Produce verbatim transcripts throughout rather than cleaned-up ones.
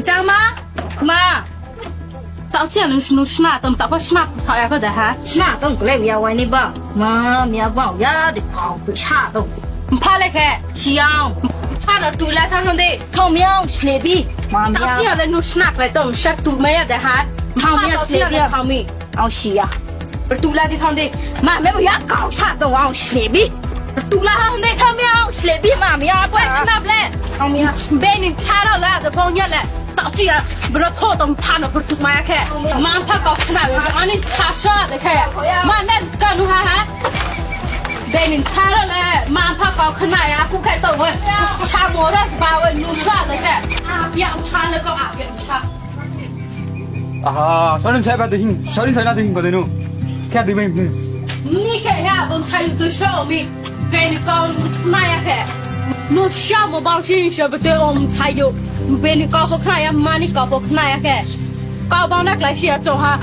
Chama? Ma. Tao chi anu snu sna tong tao sna tao ya ko da ha. Sna tong kle ya wai ni ba. Ma mi ya ba ya de kau pe cha tong. Pha le khe. Siang. Pha no tu la thang de. Thao mi ya slebi. Ma mi ya. Tao chi anu sna kle tong sha tu ma ya da ha. Thao mi ya slebi. Thao mi. Au siya. Bertula di thong di. Ma me ya kau sa to au slebi. Bertula thong di thong ya au slebi ma me ya. Wai kena ble. Thong ya. Beni chara la de phong ya le. Tao chi ya. Bro tho tong thano bertu ma ya khe. Ma pha kau kena le. Ani cha sa de khe. Ma me kanu ha ha. Beni chara le. Ma pha kau kena ya ku khe to wai. Cha mo ra ba wai nu sa de khe. Ya cha le ko a ya cha. Aha, sorin sai ba de hin, sorin sai na de hin ba de no. Kya de me hin. Ni khe ya bon sai tu so mi. Beni kau na ya khe. No sha mo bang sin sha ba de om sai yo. Beni kau ko khna ya mani kau ko khna ya khe. Kau bang na klai si ya cho ha.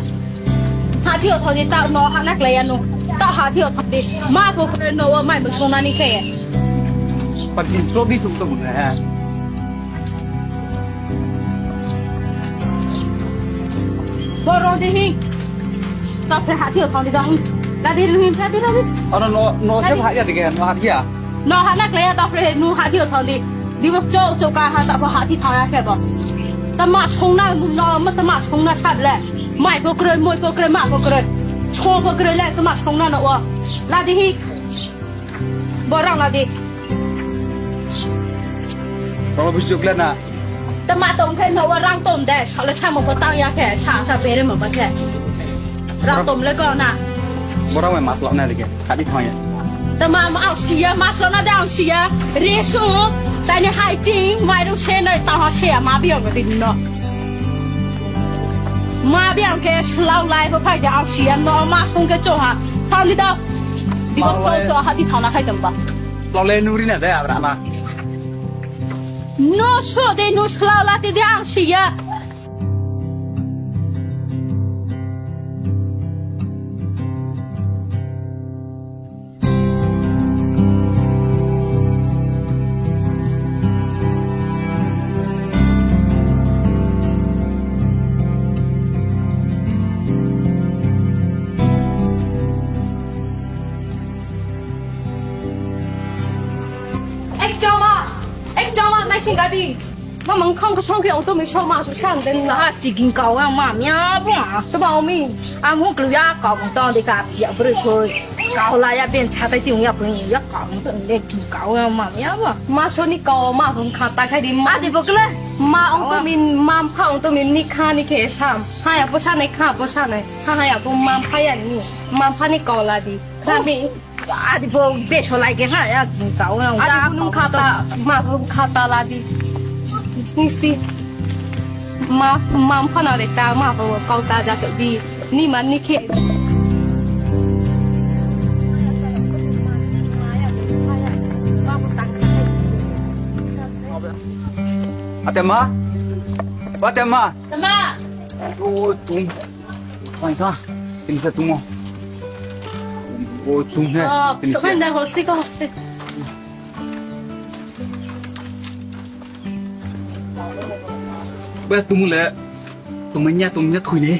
Ha thi o thodi ta no ha na klai ya no. Ta ha thi o thodi. Ma ko kre no wa mai mo so na ni khe. Pakin so di tum to mo na ha. Borok de hin. Tapre hati o thangdi dong. Ladi hin, ladi, ladi. Ano no, no se hati. Haya de ke, no haya. No hana kle ya tapre nu hati o thangdi. Dibo cho cho ka ha tapo hati thaya ke bo. Tama songna no ma tama songna sable. Mai pokre, moi pokre, ma pokre. Cho pokre le tama songna no o. Ladi hin. Borok na di. Borok bisi chukle na. Tama tong khe no rang tom de, sale samo ko tang ya khe, sa sa bere mo ba khe. Rang tom le ko na. Borok mai mas lok na dikhe, kadi thang ya. Tama ma au siya, mas lok na de au siya. Resu, tani hai ching, mai ru se noi ta ha se ma bi ang di no. Ma bi ang khe slau lai bo phai de au siya, no ma song khe cho ha. Thang di da. Dibo Mawe. Chol cho hati thana khai tamba. Lole nuri na de abra na. No so de no sla la te de ang siya. Ek chama, ek chama, nai sing gadi. Ma mang khang ka song ke auto mi so ma su sang den na. Plastic ging kau ya ma mya bo. To ba mi. Am hu klu ya kau to de ka ya bru ko. Kau la ya ben cha tai ti ya bru ya kau to de ging kau ya ma mya bo. Ma so ni kau ma bung kha ta khai di ma. Adi bo kle. Ma ong to min mam pha ong to min ni kha ni ke sam. Ha ya bo sa ne kha bo sa ne. Ha ha ya bo mam pha ya ni. Mam pha ni kau la di. Kami. Adi bo beso lai ke ha ya kau ya. Adi bunung khata ma bunung khata la di. Nisti ma ma phana re ta ma bo kau ta ja di ni man ni khe. Ate ma, ate ma. Tama. Oh, tung. Paita, tinsa tungo. O tung he, oh, tinsa. Sokanda hosti ko hosti. Ba tung le, tung nya tung nya thui ne.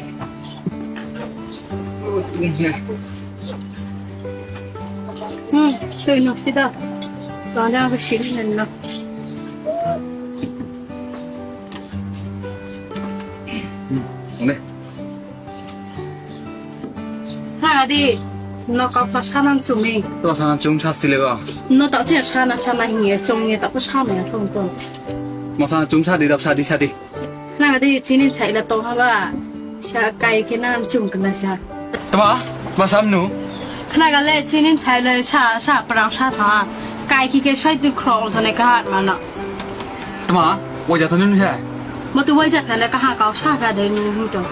O tung he. Hmm, thui no sida. Kanda ko sini nenno. Hmm, ne. Khna di, no kok to sana chumi. To sana chum sa sile go. No to che sana sana hiye chum ye to ko sana ya tong tong. Mo sana chum sa di dap sa di sa di. Khna di chini chai la to ha ba. Sa kai ke na chum kana sa. Tama, ma sam nu. Khna ga le chini chai le sa sa prang sa tha. Kai ki ke sai tu khro ong thane ka hat ma no. Tama, o ja thanu he. Mo tu wai ja thane ka ha ka sa ka de nu hu to.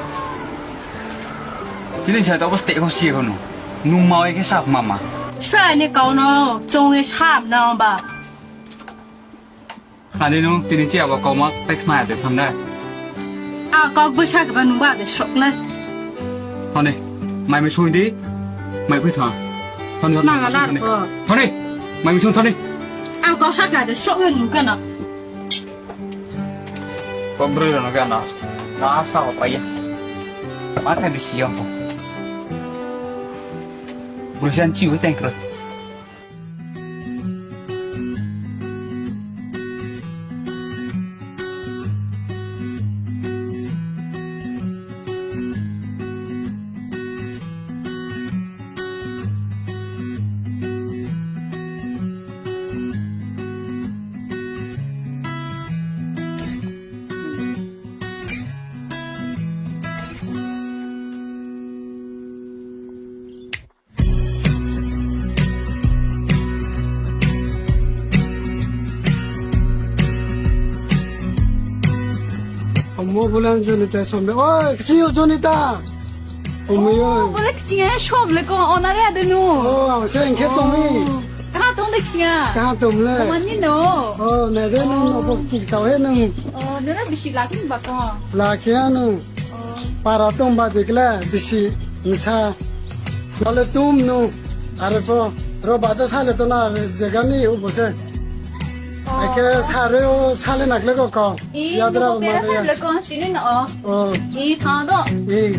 Tini sai to bos te ko si ko nu. Nung ma wai ke sap mama. Sa ni kau no, chong e sap na ba. Ani nung tini chi abo kau ma tek ma de pham da. A kau bu sa ba nung ba de sok le. Thani, mai mi sui di. Mai pui tha. Thani, thani, Na thani, la thani. Ko. Thani, mai mi sui thani. A kau sa ka de sok le nung ka na. Kok broi rano gana. Ma sa ko paya. Ma ka bisi yo. Brusan chiu tengkro. Omo bulan Jonita somle. Oi, kisiyo Jonita. Omo yo. Oh, bole kiching ya somle ko onare ade nu. Oh, ang se engke tongmi. Kaha tong de kiching ya? Kaha tong le? Mani no. Oh, na de nung no bok chik sao he nung. Oh, nuna bisi lakin ba ko. Lakia nung. Oh. Para tong ba dikle bisi misa. Nale tum nung. Are po ro baja sale to na jegani ubo se. Oh. Ake sare o sale nakle ko ko. Ih, yadra nung ko pera mane ya. Pera ko chini no. Oh. Ih, tha do. Ih.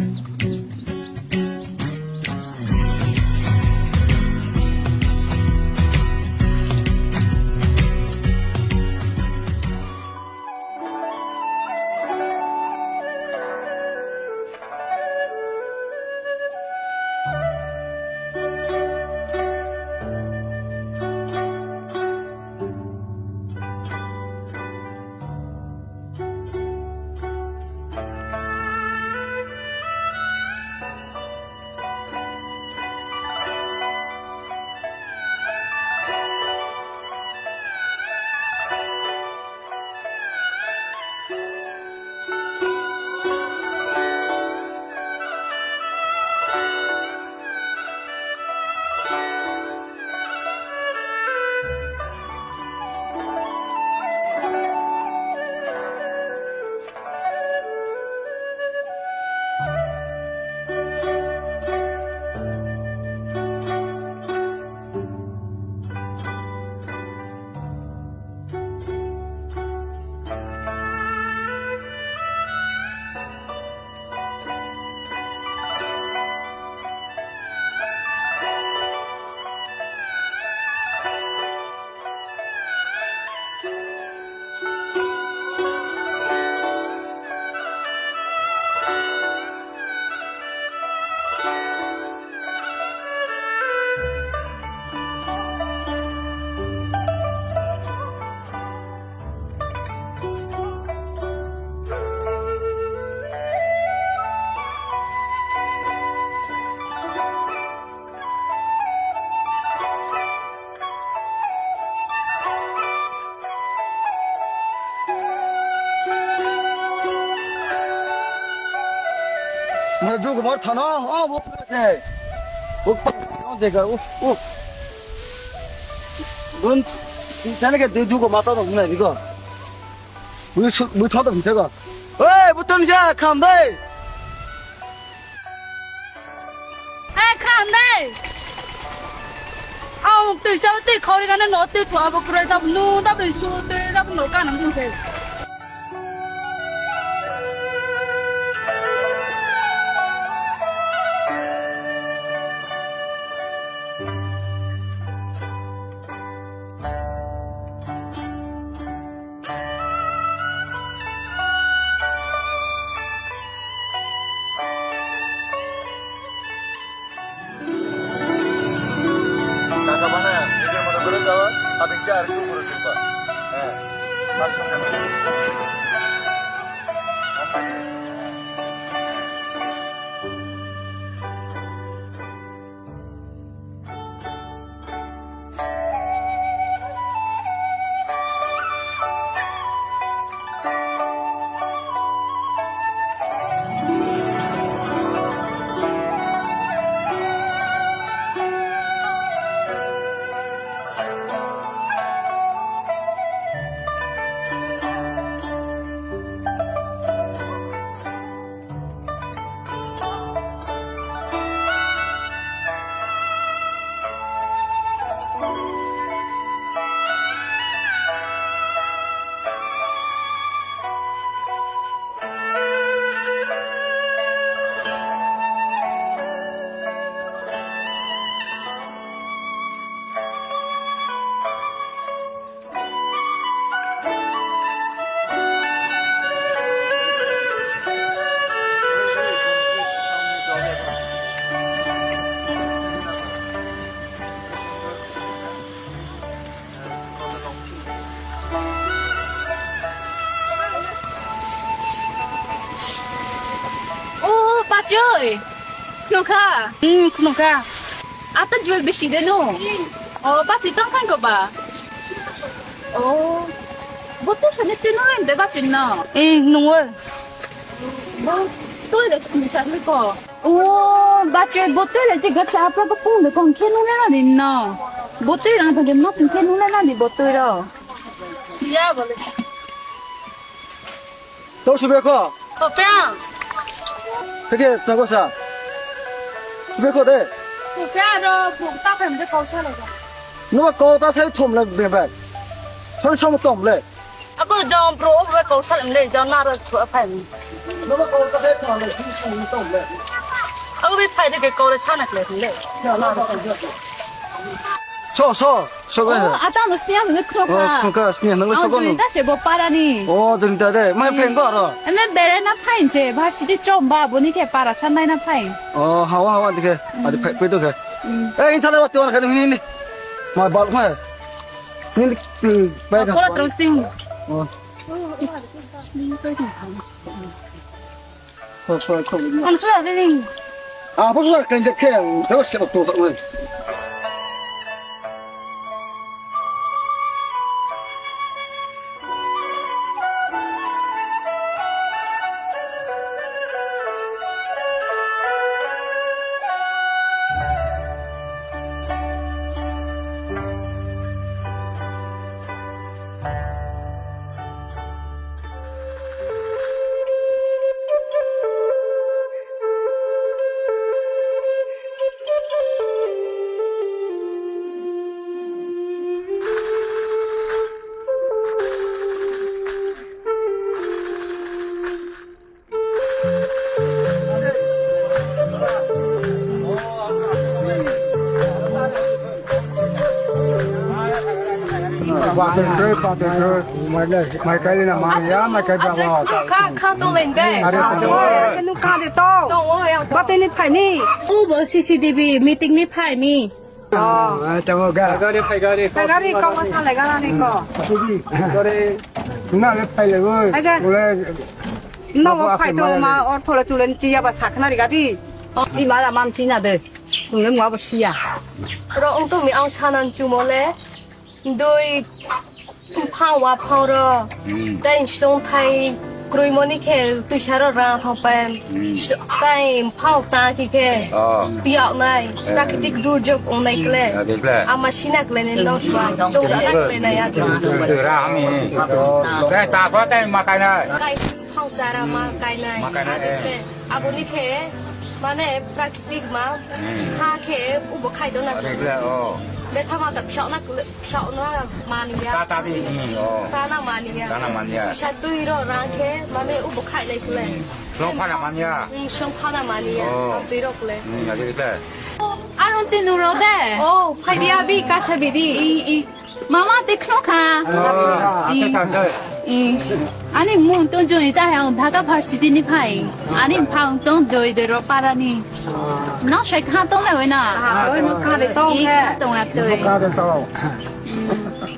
Mo duk mor thano, o bo se. Uf, o jega, uf, uf. Bun, tane ke du du ko mata no nai bigo. Bui su, bui thodo bui thodo. Oi, button ja kham dai. Hai, khan dai. Ang twi sa twi khori gana no twi thwa bo kroi tab nu tab ri su twi tab no kanam twi se. Kaka bana, নিজের মতো করে যাওয়া, আমি কি আর একটু করে দিবা? হ্যাঁ, আর সঙ্গে না। Oi, khunukha? Hmm, khunukha. Ata jwel bisi de no? O, basi tong phai ko ba? O, bo to sani te no de basi no? Hmm, nungo. Bo to de sini ta ko. O, basi bo to de je gatsa apa ko pung de kong khe no na din no. Bo to rang de no khe no na di bo to ro. Siya bole. Tau subre ko? Kopya. Kake tau ko sa? Subre ko de? Kopya ro buk ta phem de kau sa laga. Nuwa kau ta sai thom le be bai. Soi som tom le. Ako jom pro be kau sa le jom na ro thua phem. Nuwa kau ta sai thom le thum som tom le. Ako be phai de ke kau le sa na le le. Ya na ba ko. So so. Sogo. Oh, ata no sniya hwnwi khro kha. Oh, khro kha, sniya hwnwi sogo no. Joni ta se bo para ni. Oh, joni ta de. Mai pheng go ro. Eme bere na phain se, varsity chom ba, boni khe para sanai na phain. Oh, hawa, hawa, dikhe. Adi phai, phai to khe. Eh, in chala wa tiwan khe ni ni. Ma bal kha. Ni ni bai kha. Kola terus ting. Oh. Ang sudah ini. Ah, apa sudah kerja khe? Terus kita tuh tak main. Patekroi, patekroi. Mai kai na mani ya, mai kai ba. Kha, kha to leng dai. Are to. Kanu kha de to. To o ya. Bate ni phai ni. U bo C C D B meeting ni phai mi. Oh. Ah, tamo ga. Gari phai gari. Gari ko ma sa le gari ko. Gari. Na le phai le bo. Ai ga. Bole. No bo phai to ma or thole chulen chi ya ba sakna ri gadi. Chi ma da mam chi na de. Tung le mo abo siya. Ro ong tong ni ang sanan chumo le. Dui phang wa phang ro. Hmm. Tei song thai kroi moni khe tuisa ro ra thong pen. Hmm. Tei phang ta ki khe. Oh. Piak nai. Eh. Prakitik durjok ong nai kle. Hmm. Ade kle. Ama sina kle ne no swa. Chong da na kle na ya. Ra ami. Tei ta ko tei ma kai nai. Kai phang chara ma kai nai. Ma kai nai, ade kle. Eh. Aboni khe, mane, prakritik ma, hmm, kha khe, ubo khai dona. Are kle, oh. Betha ma ta phiok na, phiok na mani ya. Ta, ta di, hmm, oh. Ta na mani ya. Ta na mani ya. Tuisa tui ro rang khe, mane, ubo khai lai kle. Hmm. Song pha na mani ya. Hmm, song pha na mani ya. Oh. Tui ro kle. Hmm, are kle. Ar unti nuro de. Oh, phai dia bi kasa bidi. I, i. Mama, te khno kha? Oh, I, acha, acha, acha. I, ani mung tong Joni ta hai, ang Dhaka Varsity ni phai. Ani phang tong doi doi ro para ni. Nang sai kha tong na wena? Ah, oi, mo kha de tong. I, kha tong ak toi. Kha de tong.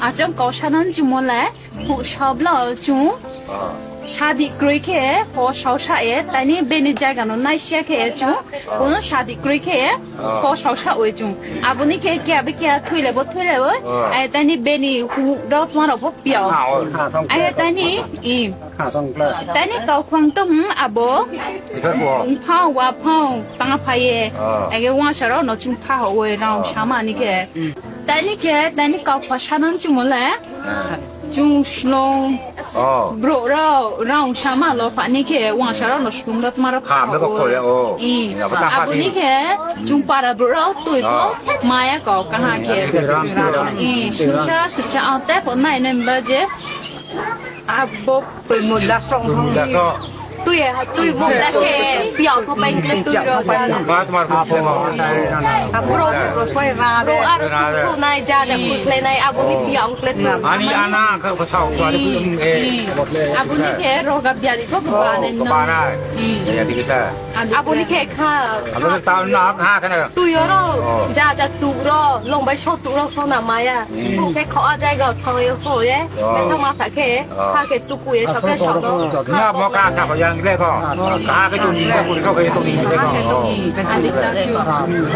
Achang ko sanan chumole, hu sabla chung. Ah. Sadi kroi khe ho sausa e, tani beni jaga no naisia khe chung, ah, bono sadi kroi khe, ah, ho sausa oi chung. Aboni khe kiya be kiya thwile bo thwile bo, ah, ai tani beni hu rok ma rok bo piya. Ah, oh. Ai tani i. Tani kau khwang to, hmm, abo. Ika ko. Phao wa phao tanga phaye. Ah. Age wa saro no chung pha ho oi rang, ah, sama ni khe. Tani khe, tani kau pha sanan chumole. Ah. Chung slong. Oh. Bro rao, rao sama lo phani khe, wangsa rao no slung rao tma rao kha, meko khole, oh. I. Ya, bata aboni khe, chung para bro rao tui pho, oh, maya kau kaha khe. I, susa, susa, ang te pho nai nem ba je. Abo. Tui mo da song thong. Da song. Tui, tui mo da ke, piao ko pai ke tui ro pai. Ma, ma, ma. Abo ro, ro soi ra de. Ro aro tu so nai ja ja kut le nai, abo ni piao kle tu. Ani ana ka ko sao ko ari ku, eh. Abo ni ke ro ga bia di ko ba ne no. Ba na. Ya di kita. Abo ni ke kha. Abo ta na ha kana. Tui ro, oh, ja ja tu ro, long bai so tu ro so na maya. Hmm. Ko ke kho a jai ga tho yo so ye. Oh. Ka ma ta ke, oh, ka ke tu ku ye so ke so ro. Na mo ka ka ko ya. Ang le ko. Ka ke to ni le ko so ke to ni le ko.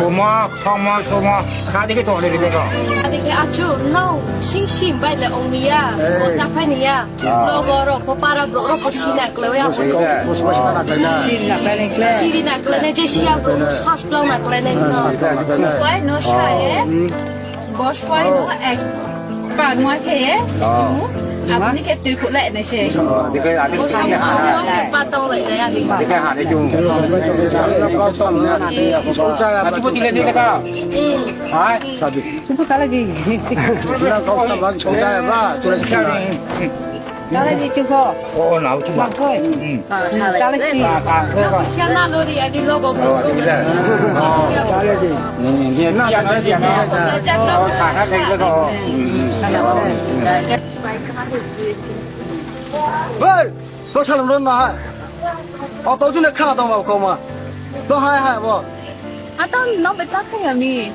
Omo, somo, somo. Ka de ke to ni le ko. Adi ke achu no sing sing bai le ong niya. Ko cha phai niya. Logo rok ko para bro rok ko sina kle ya. Siri na kle ne je sia bro sas blang na kle ne. Why no shy? Boswai no ek pa nua khe chu. Aboni khe twi khulai nai se. Boswai no ek pa tong lai nai ani. Tala di chuko. Oh, nau chuko. Bangkoi. Tala si. Siya na lori adi logo. Hey, ko salam ron na hai. O to june kha dong ma ko ma. To hai hai bo. Ato no beta khe ami.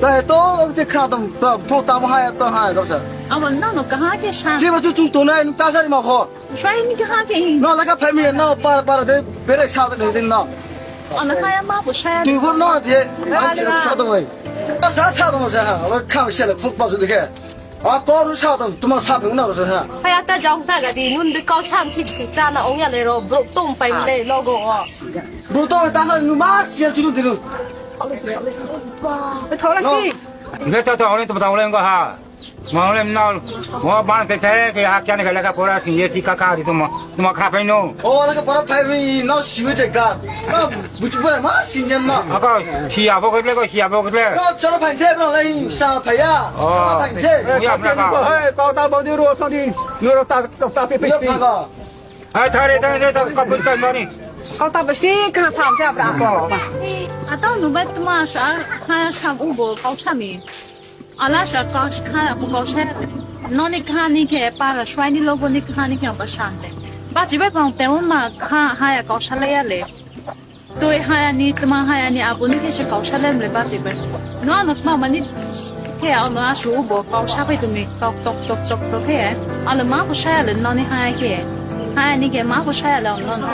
Ta to je kha dong to pho ta hai to hai ko sa. Abo no no kaha ke sa. Je ba tu chung to nai ta sa ma ko. Sai ni kaha ke. No la ka family no pa pa de bere sa de din no. Ana kaya ma bo saya. Tu bo no de. Sa sa dong wai. Sa sa dong sa ha. Ro kha se le phuk pa su de ke. A kor sa dong tuma sa phung na ro sa. Haya ta jong ta ga di nun de kau sam chi cha na ong ya le ro bro tom pai le logo o. Bro tom ta sa nu ma sia chu de lu. Thola si. Nge ta ta ore to ta ore ngo ha. Ma ore na. Mo ban te te ke ha kya ne ga la ka pora si ye ti ka ka ri to mo. Tuma khra phai no. O la ka pora phai mi no si wi je ga. Buchu pora ma si nyen ma. Ako si abo ke le ko si abo ke le. Ko sala phai je bro lai sa phai ya. Sala phai je. Ya bra ka. Hey, kau ta bodi ro so di. Yo ro ta ta pe pe. Yo pha ka. Hai thare thare thare ta ka pun ta mani. Kau ta besti ka sam ja bra. Atau nubat tuma sa ha sam ubo kau sami. Ala sa kau sa ha ko kau sa. Noni kahani ke para swai ni logo ni kahani ke apa sante. Ba jibai pang te ma kha ha ya kau sa le ya le. Twi hayani, tma hayani, aboni khe se kau sa lemle bachikbai. No ano tma mani khe ano asu bo kau sa pai tumi tok tok tok tok tok khe. Ano ma ko saya le noni haya khe. Hayani khe ma ko saya le no no.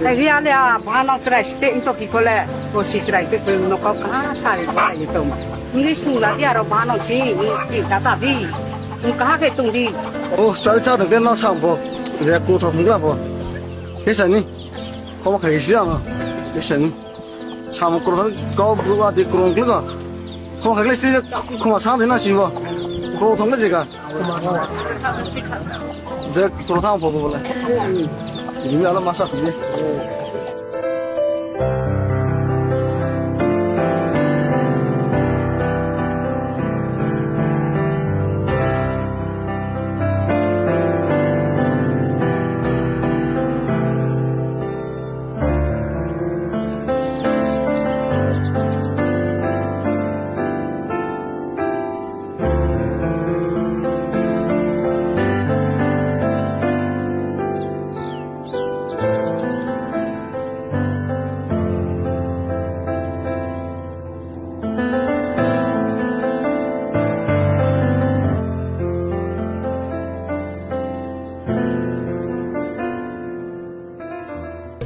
Lagi ale a bhano chrai ste into ki kole. Ko si chrai ke ko no kau ka sa le ba le to ma. English nu lagi aro bhano si ni ta ta di. Ni kaha ke tung di. Oh, chari cha de no sa bo. Je ko thok ni la bo. Ke sa ni. Kobo khai si ang. Ke sa ni. Samo kurang kau bru adi kurang klik. Kau haglis ti kuma sang dina siwa. Kau thong le jega. Je kurang thang po bole. Ini ala masa tu.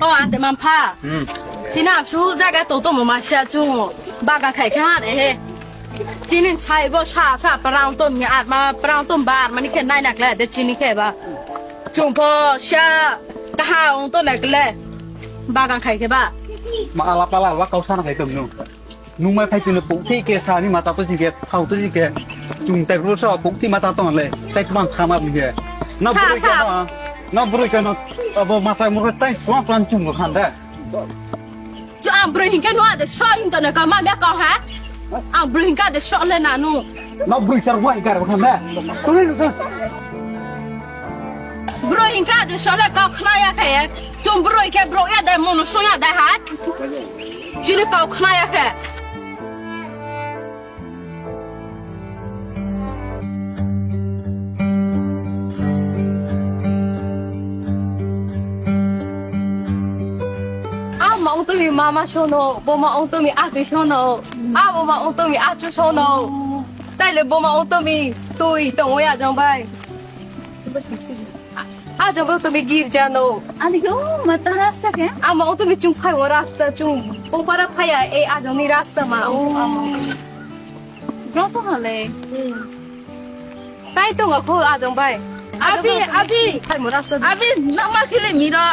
O ate manpha. Hmm. Chini amsu jaga to to mo masia chu bagan khai kha de he. Chini sai bo sa sa parang to mi ar ma parang to bar mani khe nai nak le de chini khe ba. Chung pho sia kaha ong to nak le bagan khai khe ba. Ma ala pala wa kau sana khai to no. Nungmai phai tuni pokti ke sani mata to jike, thau to jike. Chung tai bro sa pokti mata to le, tai tman khama bige. Na sa, bro sa. Ke na, na bro ke na, abo mata mo tai swa swa chung ko khanda. Chu ang bro hinke no ade so hin to na ka ma me ka ha. Ang bro hinka de so le na nu. Na bro sar wa ka khanda. To le ka. Bro hinka de so le ka khna ya ka ya. Chung bro ke bro ya de mo no so ya de ha. Chini kau khna ya khe. A ma ong tumi mama sono, bo ma ong tumi ati sono, a bo ma ong tumi achu sono. Taile bo ma ong tumi tui tong ya jang bai. Ajo bo tumi girja no. Ani ko mata rasta ke? Ama o tumi chung phai o rasta chung. O para phaya e ajo ni rasta ma. Oh. Bro to hale. Tai tongo kho ajong bai. Abi, abi. Phaimora so. Abi, nama khile miro.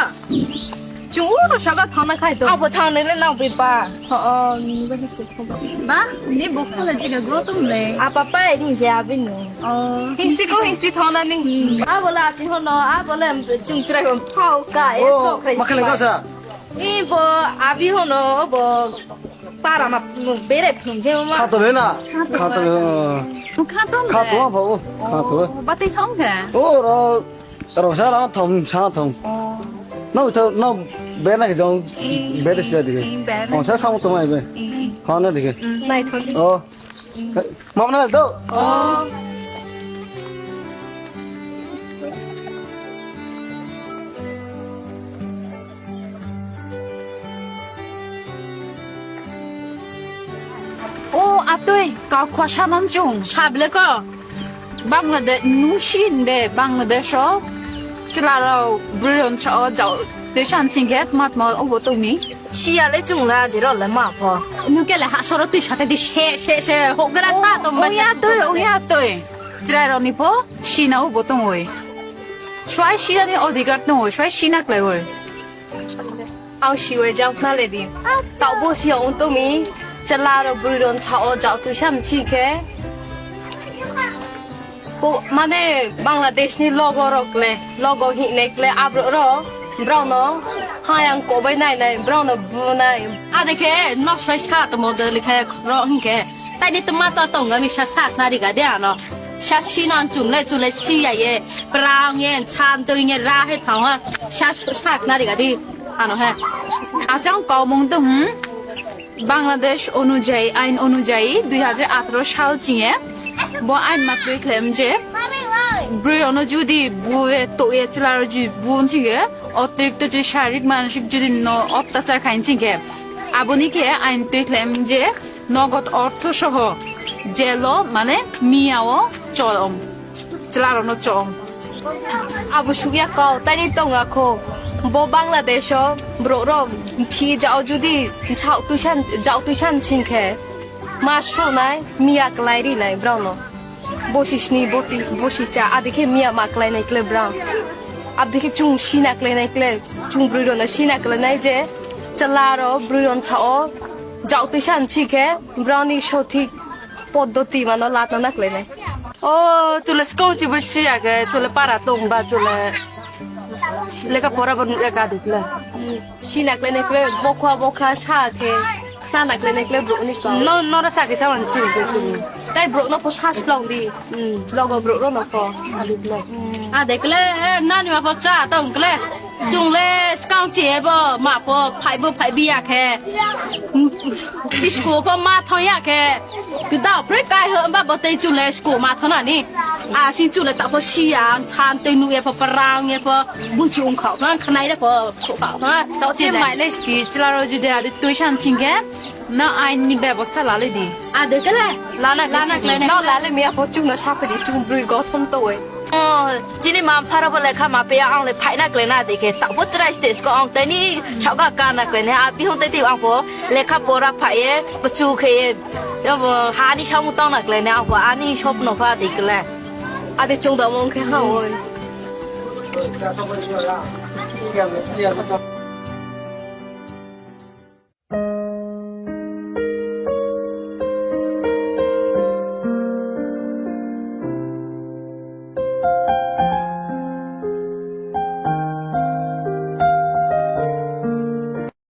Chung uro saga thana khai to. Abo thang nile nang bi ba. Ho, o, ni ba hisu kho ba. Ba, ni bokho la jiga gro tum le. Apa pai ni je abi ni. Oh. Hisi ko hisi thana ni. Abo la chi hono, abo le chung chrai hon phau ka e so khai. Makhale ko sa. Ni bo abi hono bo para ma bere phung je ma. Khato le na. Khato le. Khato le. Khato ma bo. Khato. Batei thong khe. O ro ro sa ra thong sa thong. No tho no bere na jong bere sila dige. O sa sa to mai be. Khana dige. Nai thong. O. Mama na do. Oh. O atoi ka khwasa man chung sable ko. Bangladesh nusin de Bangladesh o. Chwlarok bwrwi rok sa o jao twi san sing khe tma tma obo tongni. Siya le chwng la di rok le ma pho. Nung kele ha soro twi sa te di se se se hok gra sa tong ba. Oya twi, oya twi. Chwrai rok ni pho sina obo tong oi. Swai siya ni odhikar tong oi, swai sina klai oi. Ang siwe jang khna le di. Tao bo siya ong to mi. Chwlarok bwrwi rok sa o jao twi san sing khe. Bo, mane Bangladesh ni logo rok le, logo hinai kle abrok ro, brao no hayang kobai nai nai, brao no bu nai. Ade khe nok sai sa to model khe ro hin khe. Tai ni tma to tong mi sa sa khna ri ga de ano. Sa si nan chum le chum le si ya ye, prang ye, chan to ye ra he thang ha. Sa sa khna ri ga di ano he. Achang kau mung to hmm. Bangladesh onujayi, ain onujayi dui hajar atharo sal chinge bo ain ma twi khlem je bwrwi rokno judi bue toye chwla rok judi bu chinge otirikto judi sharik manosik judi no ottachar khain chinge aboni khe ain twi khlem je nogot ortho soho jelo mane miya o chol om. Chwlarokno chong. Abo sukya kau, taini tongya kho. Bo Bangladesh o borok rok phi jao judi jao tuisan, jao tuisan sing khe ma sonai, miya klai rinai brao no. Bosi sni, bosi, bosi cha, adi khe miya ma klai nai kle brao. Abdi khe chung sina klai nai kle, chung bwrwi rok no sina klai nai je chwla rok bwrwi rok cha o jao tuisan sing khe brao ni sothik poddoti mano latna na klai nai. O, chwla skang chibo siya khe, chwla para tong ba, chwla lekha pora bo nukya kha dikla. Sina klai nai kle, bokha, bokha, sa khe, sana klai nai kle, borok ni kau. No, nora sa khe sa wan chini khe chini. Tai borok no pho sa splong di. Hmm, logo borok no pho, adikla. A dekle, nani ma pho cha tong kle. Chungle skang chi ebo ma pho phai bo phai biya khe. School pho ma thang ya khe. Kdao pre kai ho ba bo tei chungle school ma thang ani. A si chungle ta pho si ang chan tei nu e pho parang e pho bu chung khao thang khnai re pho khao thang. Tao che mai le sti chla ro ju de adi tui san ching khe. Na ain ni bebosta lalai di. A de kele. Lana lana klene. No lale miya pho chung no sapri chung brui gothon to we. O, chini mam phara bo lekha ma pe ang le phaina klena de khe. Ta bo chrai stage ko ang tani chauka kana klene. A bihung te ti ang pho lekha pora phaye kuchu khe. Yo bo hani samu tong na klene ang pho ani sopno pha de kele. Ade chung da mong khe ha oi.